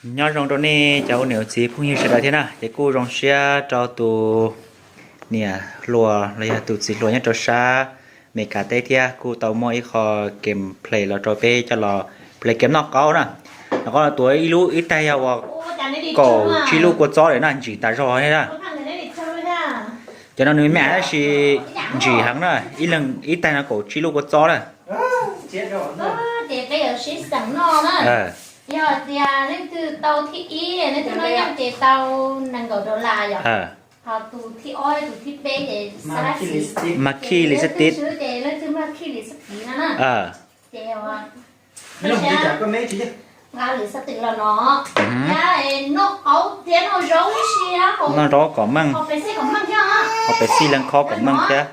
Nyob zoo rau nej cov ua niam ua txiv phooj ywg sawv daws thiab na, ces kuj zoo siab rau tus niam hluas los yog tus txiv hluas nyob rau sab Meskas teb thiab kuj tau muaj ib qho game play los rau peb coj los play game noj qaub na. Noj qaub no tuav ib lub ib taig yog uas kaum tsib lub kua txob lawm na, ntsim tas zog thiab na. Cov no nws me tab sis ntsim heev na, ib leeg ib taig no kaum tsib lub kua txob na. Ces peb yuav sib xeem noj na. Yog tias leej twg tau thib ib, leej twg noj yeej ces tau nees nkaum dollar yom. Ho tus thib ob, tus thib peb ces Maj Khij Lis Xab Tiv. Leej twg swb ces leej twg Maj Khij Lis Xab Tiv no na. Ces nqa Lis Xab Tiv los no, noj qaub thiab noj zaub ib si, noj zaub kom meej, haus pes xij leej khob kom meej thiab.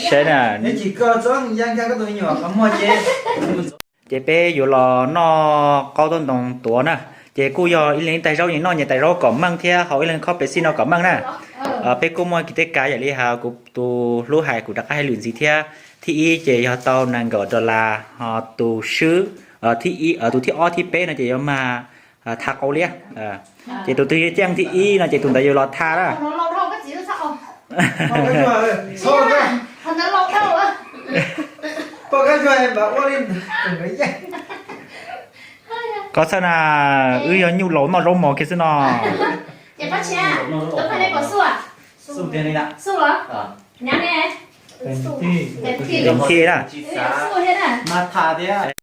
Saib na, ces peb yuav los noj qaub toj ntoo tuav na, ces kuj yog ib leeg ib tais zaub, nyias noj nyias tais zaub kom meej thiab haus ib leeg khob pes xij no kom meej na. Peb kuj muaj kev tej kav yam li hais kuv tus hlub hais kuv rov qab hais lwm ntxiv thiab, thib ib ces yog tau nees nkaum dollar, ho tus swb, tus thib ob thib peb no ces yuav mag tha qau liab. Ces tus twg yeej thib ib no ces tus ntawd yuav los tha na. Koj txhawj na, wb yog nyuj laus noj zaub mos kiag xwb no.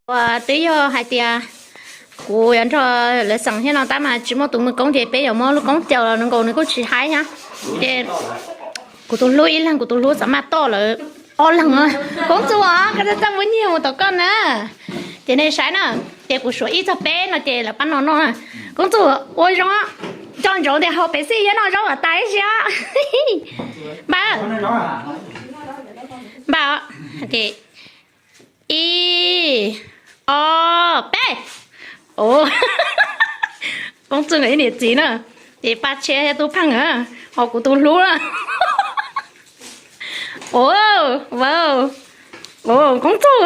Ua twb yog hais tias kuv yuav nrog lawv xeem thiab no tab mas tsis muaj tus muaj koob ces peb yuav muab lub koob caw los nkaus nws kuj tsis haib thiab. Ces kuv tus hlub ib leeg, kuv tus hlub xav maj toj lawm ob leeg. Koob txuj os, koj txaj muaj nyiaj mus tom koj na. Ces nej saib na, ces kuv suav ib txog peb no ces lawv pab no noj na. Koob txuj ua zoo, coj ntsoov tias haus pes xij thiab noj zaub kom tas ib siab. Npaj, npaj, ces ib, ob, peb. Koob txuj nkawd ib niam txiv na, ces Paj Tshiab thiab Tub Pheej na, ho kuv tus hlub na. Koob txuj,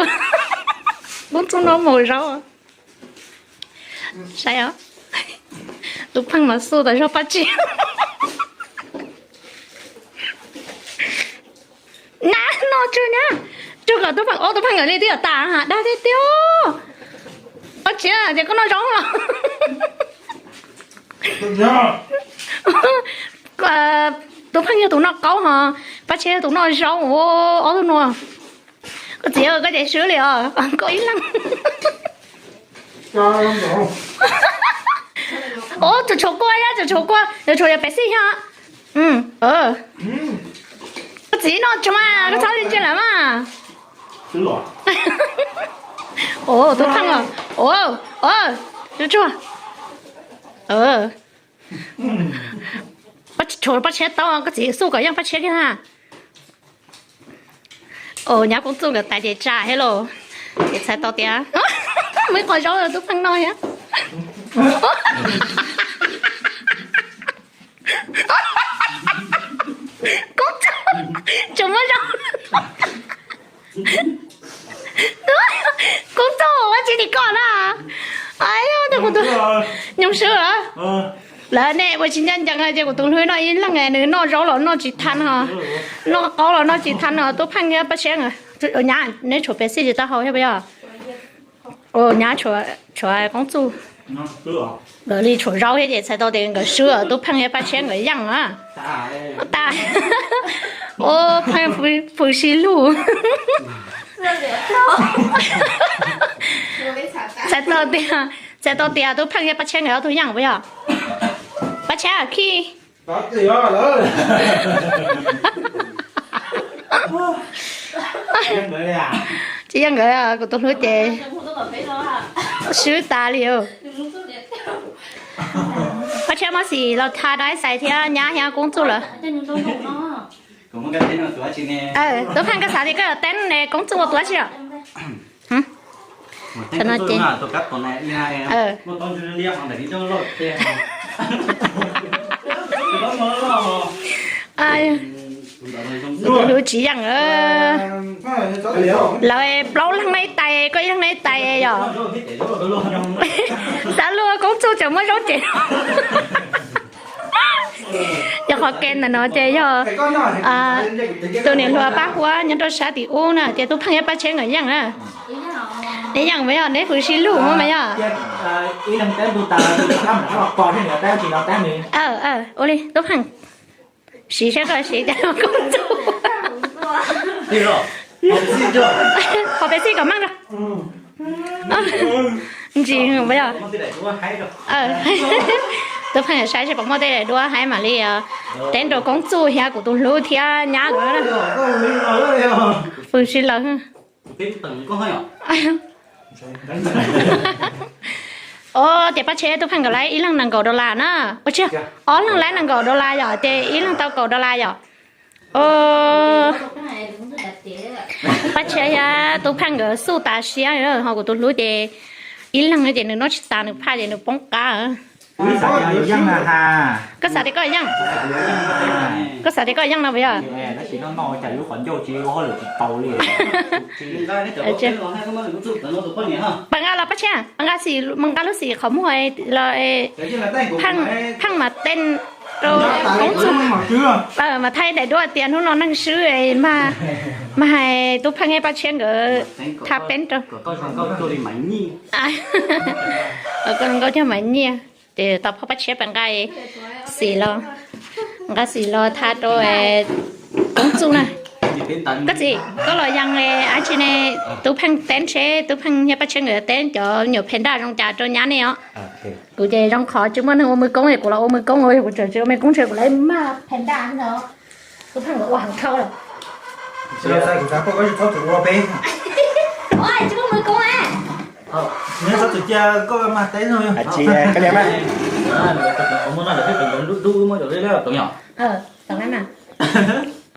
Koob txuj noj mus zaub. Saib os, Tub Pheej mas xub tas zog Paj Tshiab. Nab noj tsawg nyab, tsawg kom Tub Pheej, ob Tub Pheej nkawd li twb yuav tas dag tiag tiag. Paj Tshiab ces koj noj zaub los? Tub Pheej yog tus noj qaub ho Paj Tshiab yog tus noj zaub. Ob tug no, koj txiv koj ces swb li os, koj ib leeg. Ua tsum tshuav kua thiab, tsum tshuav kua, yuav tshuav yog pes xij thiab. Koj txiv noj tsum mas koj txhob li ntsia lawm mas. Tub Pheej os, tshuav Paj Tshiab tau, koj txiv xub kom yeej Paj Tshiab kiag na. Nyab Koob Txuj nkawd tais ces tsa thiab lauj. Ces txhais tau tias muaj ib qho zaub Tub Pheej noj thiab. Koob Txuj, tseem muaj zaub. Koob Txuj, ua tsis tim koj na. Nyoo swb lawm. Lawv nej ua tsis ncaj ncees ces kuv tus hlub noj ib leeg, nws noj zaub los noj tsis tha no, noj qaub los noj tsis tha no. Tub Pheej thiab Paj Tshiab, nyab neb tshuav pes xij tsis tau haus thiab puas yog? Nyab tshuav Koob Txuj, nkawd li tshuav zaub thiab ces txhais tau tias nkawd swb, Tub Pheej thiab Paj Tshiab nkawd yeej na. Tas, Pheej pw si lug. Txhais tau tias, txhais tau tias Tub Pheej thiab Paj Tshiab nkawd ob tug yeej puas yog? Paj Tshiab khij. Tsis yeej nkawd, kuv tus hlub ces swb tas li. Paj Tshiab muab xim los tha rau ib xais thiab nyab thiab Koob Txuj lawm. Tub Pheej, koj xav tias koj yuav teeb ne Koob Txuj ua tus dab tsi os? Tus hlub tsis yeej. Lawv plaub leeg neb tais, koj ib leeg neb tais yom. Xav luag Koob Txuj tseem muab zaub cem. Yog qhov ke ntawm no ces yog tus niam hluas Paj Huab nyob rau sab tim ub na, ces Tub Pheej thiab Paj Tshiab nkawd yeej na. Neb yeej mas yog neb hwv sib lug mas yog. Ua li Tub Pheej, siv saib koj siv cas Koob Txuj. Qhov pes xij kom meej. Ntsis mas yog. Tub Pheej saib seb puas muaj tej daim duab haib mam li teb rau Koob Txuj thiab kuv tus hlub thiab nyab lawm. Hwv sib lawv. Os, ces Paj Tshiab Tub Pheej nkawd laib ib leeg nees nkaum dollar na. Ua tsi, ob leeg laib nees nkaum dollar yom, ces ib leeg tau kaum dollar yom. Paj Tshiab thiab Tub Pheej nkawd xub tas siab, ho kuv tus hlub ces ib leeg ces nws noj tsis tas, nws phaj ces nws poob qab. Koj xav tias koj yeej, koj xav tias koj yeej no puas yog? Pab nqa los Paj Tshiab, pab nqa xim, nqa lub xim qhov muag los, Pheej mas teb rau Koob Txuj, mas thaij daim duab tias hnub no neeg swb, mas hais Tub Pheej thiab Paj Tshiab nkawd thaj peb rau. Koj zoo nkauj cog Maiv Nyiaj. Ces tau phob Paj Tshiab pab nqa xim los, nqa xim los thaj rau Koob Txuj na. Koj txiv, koj los yees ab tsi ne, Tub Pheej teb seb Tub Pheej thiab Paj Tshiab nkawd teb cov nyuam phem daj zoo cas rau nyab nej os. Kuv ces zoo qhov tsis muaj neeg ua mws koob es kuv los ua mws koob, yog kuv tseem tsis ua mws koob ntshe kuv lawv maj phem daj no. Tub Pheej nkawd ua heev dhau lawm. Tsis muaj mws koob. Nyob txhob txwm cia koj mag teb no. Tsis, koj liam mas.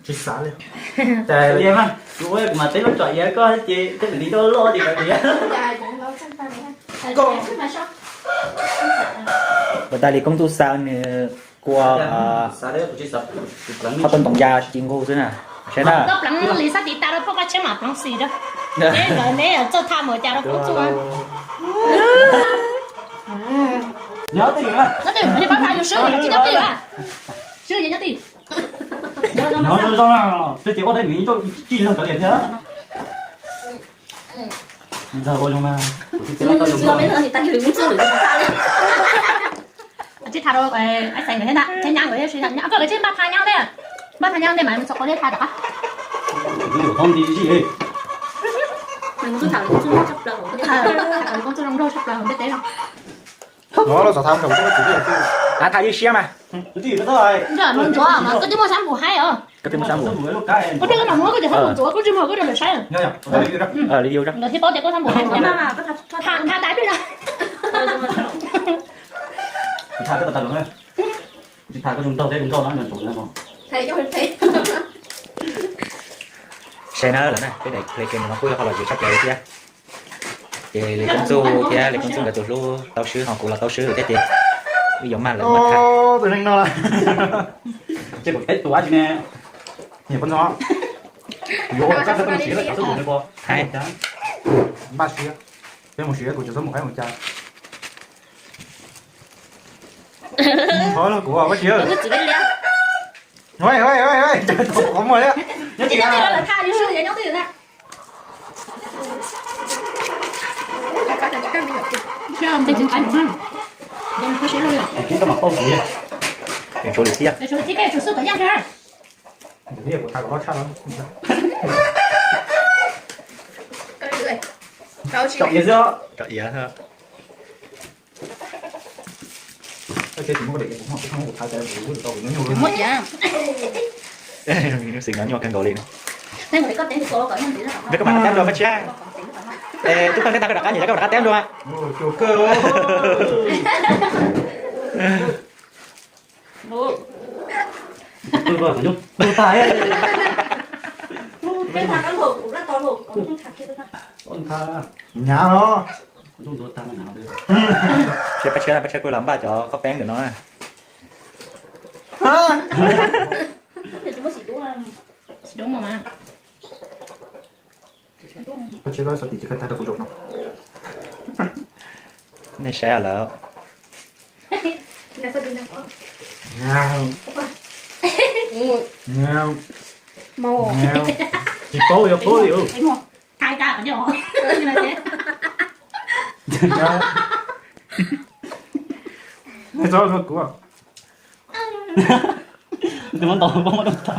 Tsis xav li. Kuv ua mas teb lub tsom iav koj ces teb li koj loj li koj tias. Ua tas li Koob Txuj xav nws kua qhov tau ntoo ya tsis nqug xwb na. Saib na. Koj pleev li sab tiv tas rau phob Paj Tshiab mas pleev xis rau. Neb txawj thaj mus cas rau Koob Txuj. Nyob twj ywm, nyob twj ywm, nyob twj ywm. Nyob zoo zoo na, twb ces ua tej nws ib txoj cij leeg cov liam thiab. Ntxawg ua zoo na. Tsib tha rau ab xais nkawd thiab ntag, thiab nyab nkawd thiab, koj nkawd tsib npaj tha nyab ntej, npaj tha nyab ntej mas txog qhov thiab tha tom qab. Koob Txuj zoo nraug tshaj plaws hauv ntiaj teb no. Tha ywj siab mas. Koj twb muaj sab npum haib os. Koj twb muaj sab npum. Koj twb muaj sab npum, koj tsis muaj koj rau lawv saib. Lawv thiaj paub tias koj sab npum haib. Tha tas twb los. Saib na lawm na, peb daim ple kem no kuj yog qhov lom zem tshaj plaws li thiab. Ces Lis Koob Txuj thiab Lis Koob Txuj nkawd tus hlub tau swb, ho kuv los tau swb lawm thiab ces wb yuav mag lawm. Tus neeg no, ces kuv peb tus ab tsi ne, yuav poj ntxoog, yuav ua koj txhob mus siv lawm cov xab npum ne, npaj siab, peb mus siv kuv cov xab npum haib mus cas. Qhov no kuv ua siab. Qhov muag thiab. Kuv mas pauj kuv, tshuav lwm tiag. Tsom iav xwb. Xim no nyuaj kawg nkaus li. Neb koj mam rov qab teb dua Paj Tshiab. Tub Pheej teb tag koj rov qab, nyiam teb koj rov qab teb dua. Nyab los. Ces Paj Tshiab, Paj Tshiab kuj los npaj cov khob peeb ntawm no na. Đúng rồi mà. Koj tsis tau xav tim tsis koj tag rau kuv zaum no. Nej saib lawm. Tsis paub yuav paub li. Thái ta ở đâu? Txhob kuv. Tus muab ntaus muab ntaus.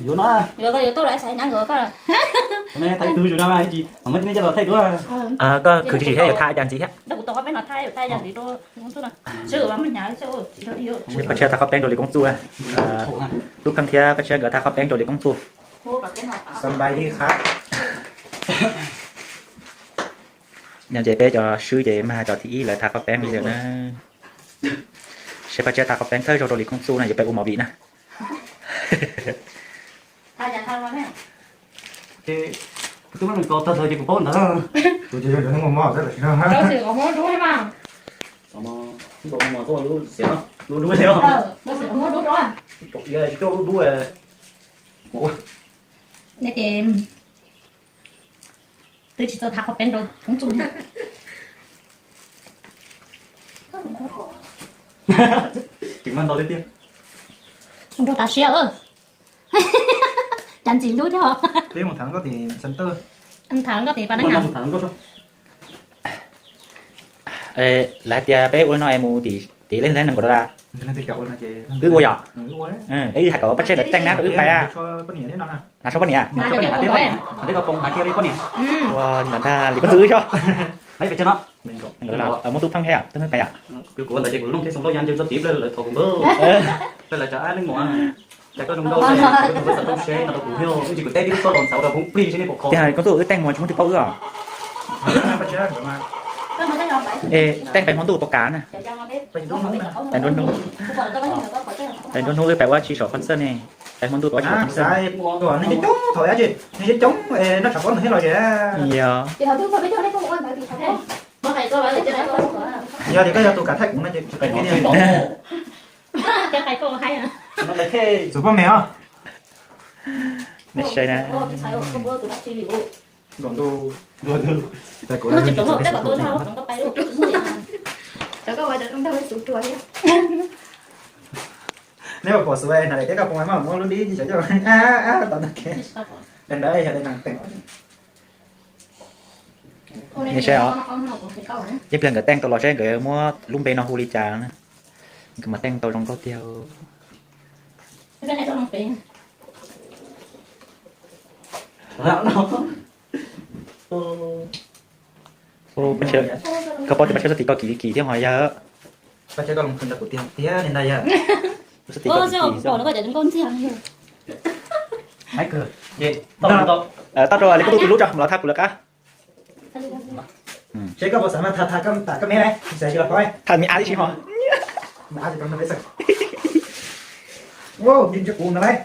Yuav no. Thaij tus zus no, tsis muab nej coj los thaij duab. Koj khwv tsis thiab yuav thaij cov ntxiv thiab. Paj Tshiab thaij qhob peeb rau Lis Koob Txuj. Tub Pheej thiab Paj Tshiab nkawd thaij qhob peeb rau Lis Koob Txuj. Nyob ces peb cov swb ces mag cov thib ib lawv thaij qhob peeb li lawm na. Seb Paj Tshiab thaij qhob peeb thawj zaug rau Lis Koob Txuj na yuav peb ua movie na. Ces kuv twb muab nws kos tag lawm ces kuv paub ntawd. Kuv ces zoo zoo muaj mob tab sis no. Rau sim kom muab dub mas. Xiav no, lub dub xiav no, lub dub xiav no. Rau sim kom muab dub rau. Tsis coj lub dub. Nej ces twb tsis txawj thaij qhob peeb rau Koob Txuj. Tseem mag ntau thiab tiag. Rau tas siab. Cas ntxim hlub thiab. Peb mus tham nkauj tim center. Tham nkauj tim pas neeb na. Lawv hais tias peb ua no es mus tim, tim leej nees nkaum dollar. Wb ua yom? Wb hais kom Paj Tshiab lawv teej nab rau wb pais. Hnav tshuaj poj niam. Ua ntag li koj txwv wb xyov. Muab Tub Pheej thiab Tub Pheej pais yom? Tiag, koj tuaj wb teej mus tsis muaj twg paub wb os. Teej pais hmo ntuj puas kam na? Pais nruab hnub, pais nruab hnub wb pais ua tsis saum concert ne. Pais hmo ntuj pais ua tsis saum concert. Yog. Yog tias koj yog tus kam thaij kuv no ces tsis pais kiag li. Txus poj me os. Nej saib na. Neb pom xus na, teb koj pom mas muab lub dib tau ntawd ke. Ntawd yog li no teem. Nej saib os, ib pliag nkawd teej tau los seb nkawd muab lub npe no hu li cas na. Nkawd mas teej tau zoo nkauj tiag. Koj paub tias Paj Tshiab txoj tim koj kim li kim thiab ho yog. Paj Tshiab koj los tiag tiag li ntag yog. Tau rau li koj tus lub tso los thaj kuv lawv qab. Seb koj puas xav mas tham tham koj me, xav tsis los pov tham me a tib si ho. Kuv no lawm.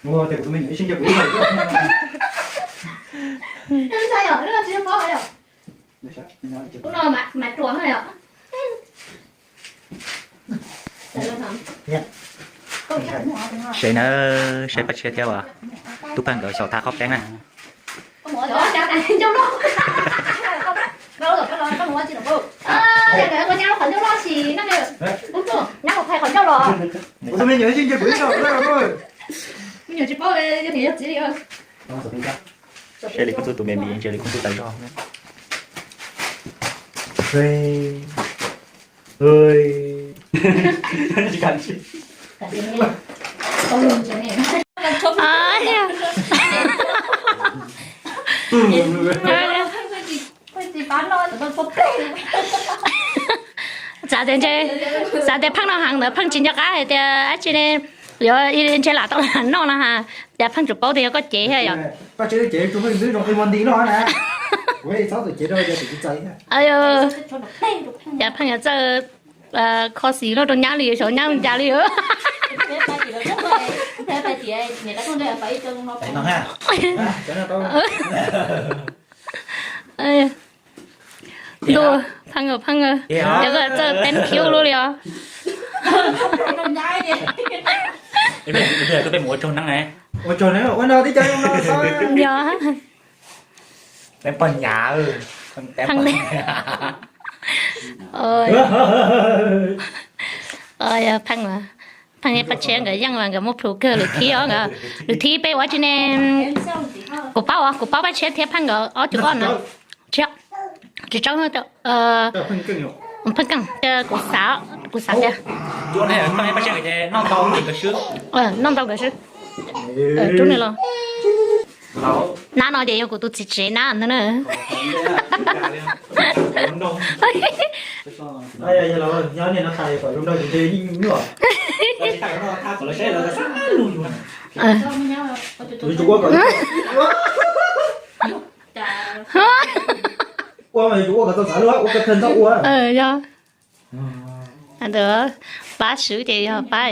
Ua tias kuv tus me nyuam ib sij nco kuv ib zaug. Saib na, saib Paj Tshiab thiab Tub Pheej nkawd xyaum thaj qhob peeb na. Saib li koj txuj tus me me ntsia li koj txuj tas zog. Xav tias, xav tias Pheej noj heev ntawd Pheej tsis nco qab hais tias dab tsi ne, yuav ntshe lam tau lam noj no ha. Cas Pheej tsuas paub tias yog koj cev thiab yom. Cas Pheej yuav txawj kho xis loj rau nyab li xyov nyab li cas li. Ntuj, pheej os, pheej os. Cov koj txawj teeb khiv luaj li os. Yog. Pheej, pheej, pheej pab tshiab nkawd yeej mas nkawd muab plhus kawg lwm thib os, nkawd lwm thib peb ua tsi ne. Kuv paub, kuv paub pab tshiab thiab pheej nkawd ob cov koj na. Tsis tsis tsaub, pheej keej, kuv xav, kuv xav tias noj ntau nkawd swb. Rub nws los. Nab no ces yog kuv tus txiv tsev nab ntag na. Yog. Ntawd pab swb ces yog pab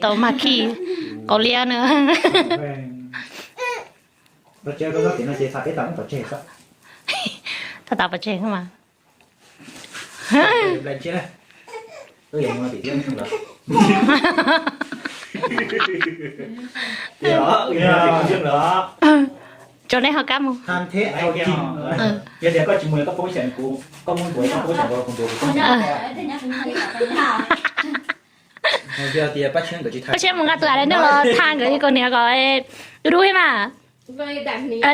tau mag khij qau liab na. Tau tas pov tseg mas. Tso neb ho kab mus. Pab tshiab mus nqa tus a le noj los tha nkawd kaus hniav kom dub dub thiab mas.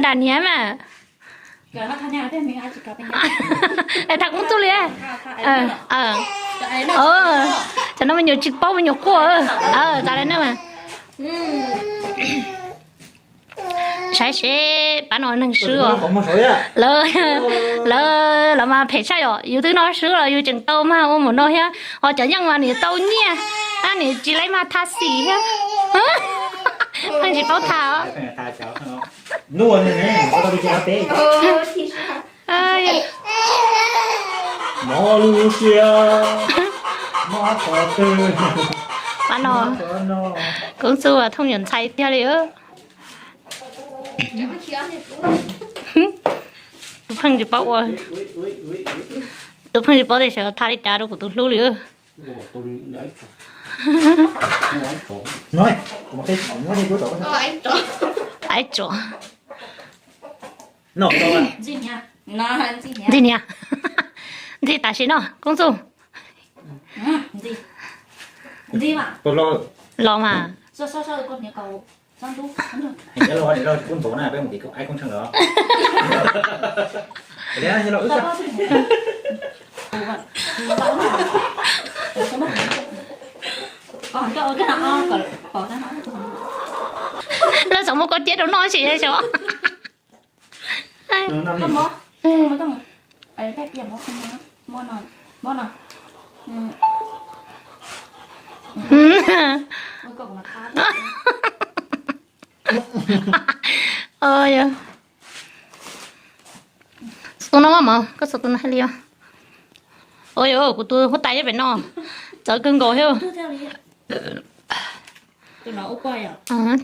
Dam hniav mas. Tha koob txuj li. Cov no me nyuam tsis paub me nyuam quaj. Txav le noj mas. Saib seb pab no neeg swb os. Lawv, lawv, lawv mas phem tshaj yom, yus twb noj swb los yus tseem tau mag ua mus no thiab, ho cov yeej mas nws tau nyiaj, nws tsis laib mag tha xim thiab. Pheej tsis paub tha os. Pab no, koob txuj thooj yuav ntxhais tiag li. Tus pheej tsis paub ua, tus pheej tsis paub tias xyov tha li cas rau kuv tus hlub li. Aib tsuas. Ntxim niam, ntxim tam sim no koob txuj. Los mas. Lawv txawm muab koj ciab rau noj sis xyov. Tus no maj mov, koj txhua tus no hais li os. Ua yog kuv tus huab tais nyob pem no, txawv kawg nkaus thiab.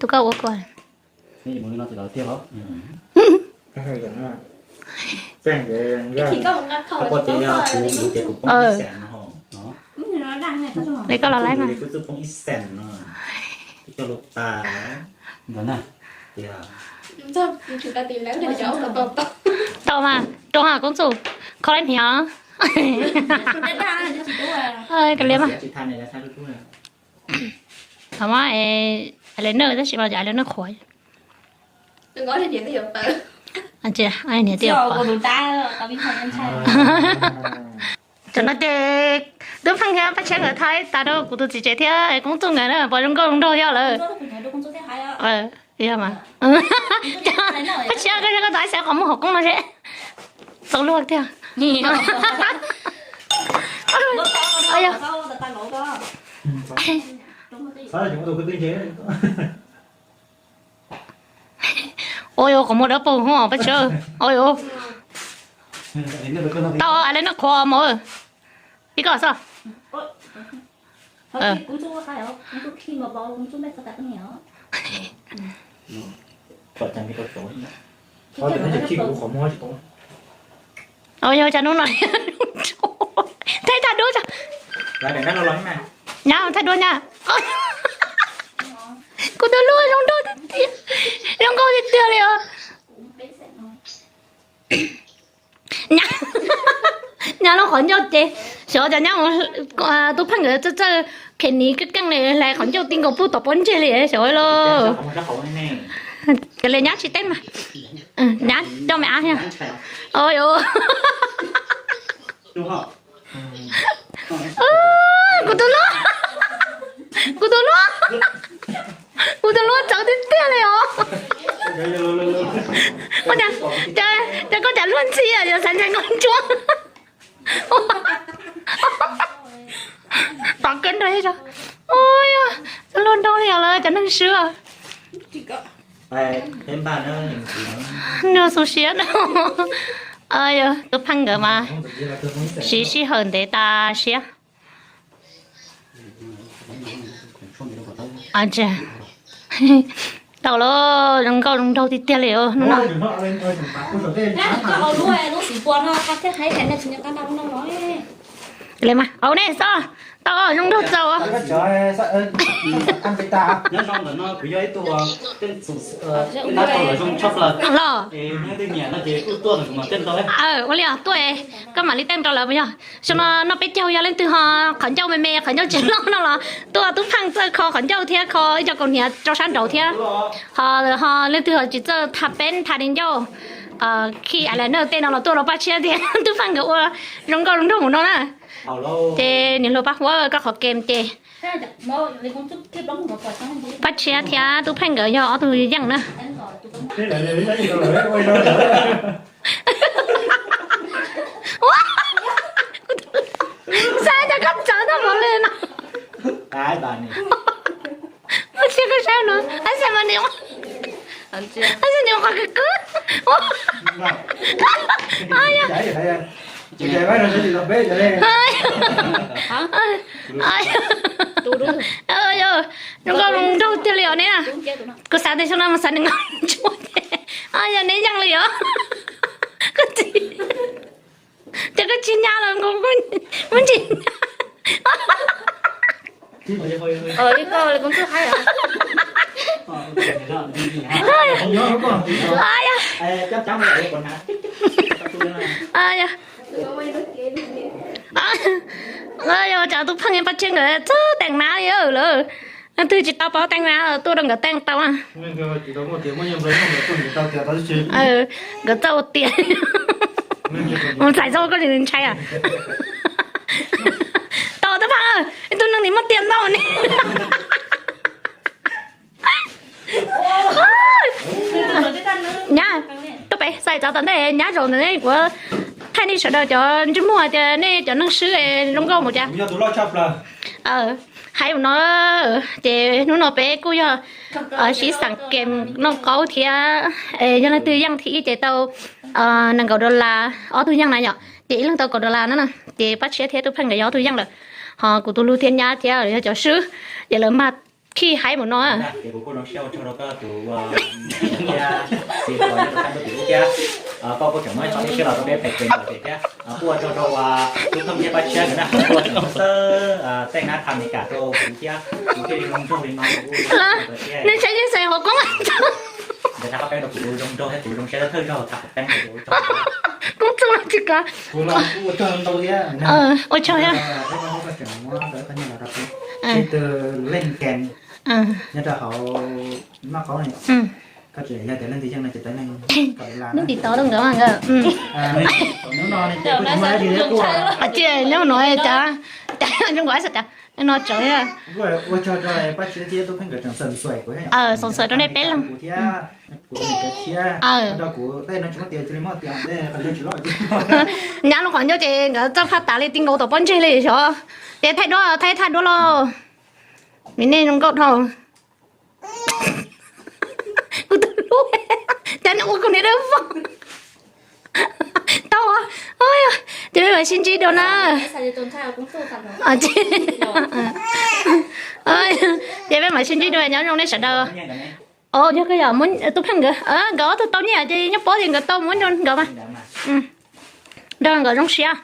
Tus koj ua kua. Li koj los laib mas. Tau mas, rau ha koob txuj, kho laib hniav. Kav liam mas. Thaum mas, a le nawj tab sis mas a le nawj qhuav. Niam tias, tam no ces tub pheej thiab pab tshiab nkawd thaij tas rau kuv tus txiv tsev thiab koob txuj nkawd na, pom zoo nkauj zoo nraug thiab lawm. Yog mas. Pab tshiab koj, koj tos xav qhov muag hauv koob no seb. Txaus luag tiag. Ua yuav qhov muag dawb paug hos pab tshiab. Ua yuav tau a le nawj qhuav mov. Pib koj xwb. Kuv tsuj qhia os, kuv tsuj khi mos vos, kuv tsuj mej qhov tas kuv niam os. Yog cas hnub no thaij thaij duab tso. Nyab thaij duab nyab. Kuv tus hlub zoo nraug tiag tiag, zoo nkauj tiag tiag li os. Nyab, nyab lub qhov ncauj ces xyov cas nyab mus, tub Pheej nkawd txawj txawj khev niv keej keej li, hlais qhov ncauj ti nkaus pub tom pob ntseg li xyov lauj. Ces li nyab tsis teeb mas, nyab coj me ab thiab. Kuv tus hlub, kuv tus hlub, kuv tus hlub txawv tiag tiag li os. Ces koj cas luag ntxhi yog xav ntshai nkauj ntsuab. Tom kawg nrog, ua yog luag nraug li os lawv cov neeg swb. Nws xu siab no. Yog tub Pheej nkawd mas siv sij hawm ntev tas siab. Tau los zoo nkauj zoo nraug tiag tiag li os hnub no. Li mas au nej xwb, tau zoo nraug txaus. Los, ua li os, tuaj koj mam li teeb rau lawv puas yog? Xyoo no noj peb caug yog leej twg ho qhov ncauj me me qhov ncauj tsis loj no los tuaj, tub Pheej txawj kho qhov ncauj thiab kho ib co kaus hniav rau sab nraud thiab. Ho, ho leej twg ho tsis txawj tha peeb tha di ncauj, khi eyeliner tej no los tuaj rau Paj Tshiab thiab tub Pheej nkawd ua zoo nkauj zoo nraug mus no na. Ces niam hluas Paj Huab koj qhov kem ces Paj Tshiab thiab tub Pheej nkawd yog ob tug yeej na. Xav cas koj txawv tag npaum li no. Ua tsis koj saib no, ab xav mas nws, ab xav nws qhov kawg kawg. Zoo nkauj zoo nraug tiag li os ne. Kuv xav tias xyoo no mus xav nws nkauj ntsuab ces, yog neb yeej li os. Koj txiv, ces koj tsis nyab los muab ntsis nyab. Yog cov tub Pheej Paj Tshiab nkawd txawj teem nab li lawm. Leej twg tsis tau paub teem nab tuaj rau nkawd teem tau. Nkawd txawj ua tiag. Mus txais txog koj tsis ntshai a? Tau tub Pheej, ib tug neeg nim muaj tiag ntau ne. Nyab, tuaj pem xais txov tom ntej nyab zaum ntawm nej kuv thaij nej sawv daws cov ntsej muag tias nej cov neeg swb zoo nkauj mus cas. Hais ua no ces hnub no peb kuj yog sib xav kem noj qaub thiab, yog leej twg yeej thib ib ces tau nees nkaum dollar, ob tug yeej na yom, ces ib leeg tau kaum dollar na. Ces Paj Tshiab thiab tub Pheej nkawd yog ob tug yeej lawm, ho kuv tus hlub thiab nyab thiab yog cov swb, ces lawv mag khij haib mus no. Kuj ua tsaug rau Paj Tshiab nkawd na, kuj ua tsaug txawj tej nab tham Meskas rau kuv thiab, kuv thiaj li zoo nraug li no. Nws tseem yeej xaiv qhov koob ntawd, kuv zoo nraug thiab kuv zoo siab thawj zaug tham qhov koob. Koob txuj los tsis kov. Ua tsaug thiab. Leej kem nyob rau hauv noj qaub, koj tseem yog tias leej twg yeej no ces tau neeg. Nub tim tod rau nkawd mas nkawd. Hnub no ces nyob no cas, cas zoo nkaus cas no tsav. Ua tsaug rau Paj Tshiab thiab Tub Pheej nkawd tseem xav xav rau nej peb leeg thiab. Kuv thiab, rau kuv tej no tsis muaj tias cia li muaj tias tej qhov ncauj tsis loj. Nyab lub qhov ncauj ces nkawd txawj phaj tas li ti nkaus tom pob ntseg li xyov. Ces thaij duab, thaij thaij duab lauj. Vim nej zoo nkauj dhau. Kuv tus hlub, cas nws ua kuv niam dawb vog. Tau, ces peb mam sib ntsib dua na. Ces peb mam sib ntsib dua, nyob zoo nej sawv daws. Yog kawg yog, Tub Pheej nkawd, nkawd ob tug tau nyiaj ces nyob pob ces nkawd tau muab nrog nkawd mas, nrog nkawd zoo siab.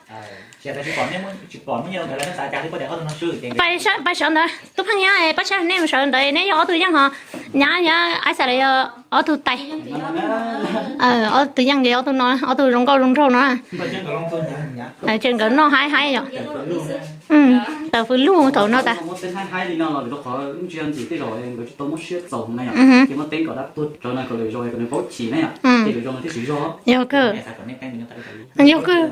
Pais sawv ntawd, Tub Pheej Nyab, Paj Tsab, nej mus sawv ntawd, neb yog ob tug yeej ho, Nyab, Nyab Aib Xas los yog ob tug tais. Ob tug yeej ces ob tug no, ob tug zoo nkauj zoo nraug no. Ces nkawd noj haib haib yom. Tawm fws lug thaum no tas. Yog kawg. Yog kawg.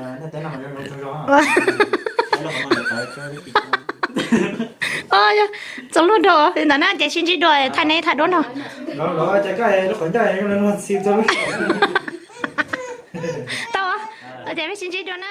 Txaus luag dua li ntawd na, ces sib ntsib dua, thaij neb thaij duab no. Tau, ces peb sib ntsib dua na.